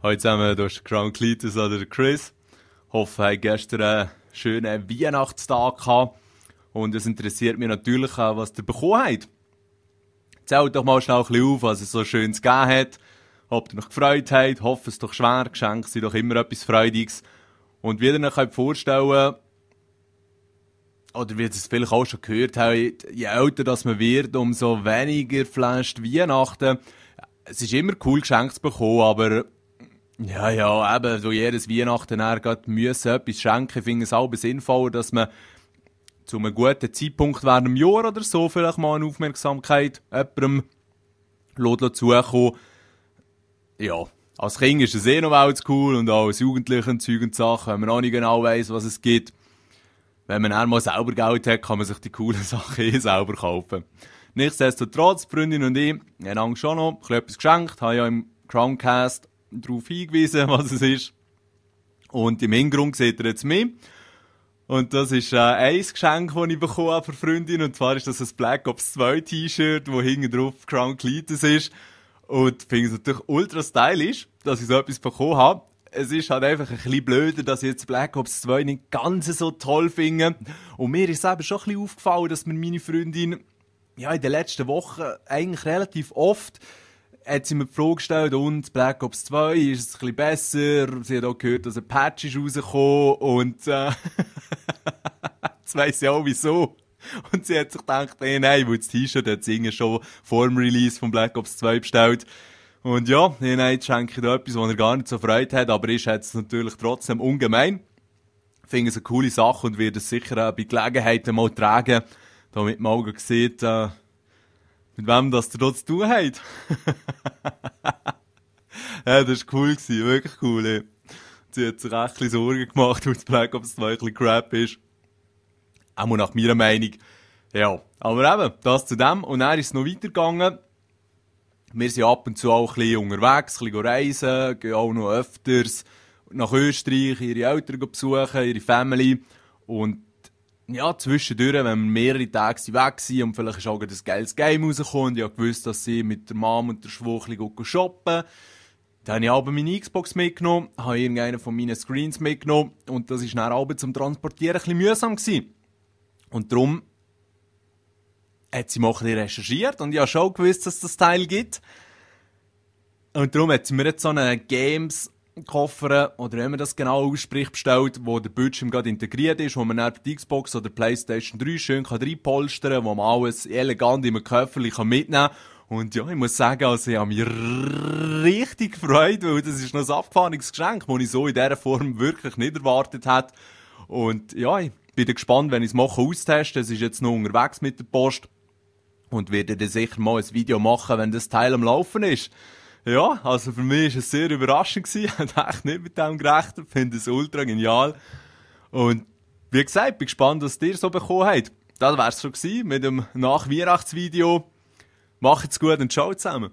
Hallo zusammen, hier ist Crown Cletus oder Chris. Hoffe, ihr habt gestern einen schönen Weihnachtstag gehabt. Und es interessiert mich natürlich auch, was ihr bekommen habt. Zählt doch mal schnell ein bisschen auf, was es so Schönes gegeben hat. Ob ihr euch gefreut habt, hoffe es doch schwer. Geschenke sind doch immer etwas Freudiges. Und wie ihr euch vorstellen könnt, oder wie ihr es vielleicht auch schon gehört habt, je älter das man wird, umso weniger flasht Weihnachten. Es ist immer cool, Geschenke zu bekommen, aber ja, eben, so jedes Weihnachten müssen etwas schenken. Ich finde es auch sinnvoller, dass man zu einem guten Zeitpunkt während dem Jahr oder so vielleicht mal eine Aufmerksamkeit jemandem zukommen. Ja, als Kind ist es noch cool und auch als Jugendlichen Zeug und Sachen, wenn man auch nicht genau weiss, was es gibt. Wenn man einmal selber Geld hat, kann man sich die coolen Sachen selber kaufen. Nichtsdestotrotz, die Freundin und ich haben schon noch etwas geschenkt, haben ja im Crowncast darauf hingewiesen, was es ist. Und im Hintergrund seht ihr jetzt mich. Und das ist ein Geschenk, das ich bekommen habe für Freundin. Und zwar ist das ein Black Ops 2 T-Shirt, wo hinten drauf Crown Cletus ist. Und ich finde es natürlich ultra stylisch, dass ich so etwas bekommen habe. Es ist halt einfach ein bisschen blöder, dass ich jetzt Black Ops 2 nicht ganz so toll finde. Und mir ist es eben schon ein bisschen aufgefallen, dass mir meine Freundin in den letzten Wochen eigentlich relativ oft hat sie mir die Frage gestellt, und Black Ops 2, ist es ein bisschen besser? Sie hat auch gehört, dass ein Patch ist rausgekommen und jetzt weiss ich auch wieso. Und sie hat sich gedacht, nein, weil das T-Shirt hat sie schon vor dem Release von Black Ops 2 bestellt. Und ja, jetzt schenke ich da etwas, was er gar nicht so Freude hat, aber ich schätze es natürlich trotzdem ungemein. Ich finde es eine coole Sache und werde es sicher auch bei Gelegenheiten mal tragen, damit man auch sieht, mit wem das ihr da zu tun habt. Ja, das war cool, wirklich cool. Ey. Sie hat sich echt ein bisschen Sorgen gemacht, weil das Black Ops 2 ein bisschen crap ist. Auch mal nach meiner Meinung. Ja, aber eben, das zu dem. Und dann ist es noch weitergegangen. Wir sind ab und zu auch ein bisschen unterwegs, ein bisschen reisen, gehen auch noch öfters nach Österreich, ihre Eltern besuchen, ihre Family. Und ja, zwischendurch, wenn wir mehrere Tage weg sind und vielleicht ist auch ein geiles Game rausgekommen und ich habe gewusst, dass sie mit der Mom und der Schwester shoppen. Dann habe ich aber meine Xbox mitgenommen, habe irgendeinen von meinen Screens mitgenommen und das war dann aber zum Transportieren ein bisschen mühsam gewesen. Und darum hat sie mal ein bisschen recherchiert und ich habe schon gewusst, dass es das Teil gibt. Und darum hat sie mir jetzt so einen Games-Koffer, oder wie man das genau ausspricht, bestellt, wo der Bildschirm gerade integriert ist, wo man dann die Xbox oder Playstation 3 schön reinpolstern kann, wo man alles elegant in einem Köfferchen mitnehmen kann. Und ja, ich muss sagen, also ich habe mich richtig gefreut, weil das ist noch ein abgefahrenes Geschenk, das ich so in dieser Form wirklich nicht erwartet hätte. Und ja, ich bin gespannt, wenn ich es mache, austesten. Es ist jetzt noch unterwegs mit der Post. Und werde dann sicher mal ein Video machen, wenn das Teil am Laufen ist. Ja, also für mich war es sehr überraschend gewesen. Ich habe echt nicht mit dem gerechnet. Ich finde es ultra genial. Und wie gesagt, bin gespannt, was ihr so bekommen habt. Das wär's schon gewesen mit dem Nach-Weihnachts-Video. Macht's gut und ciao zusammen.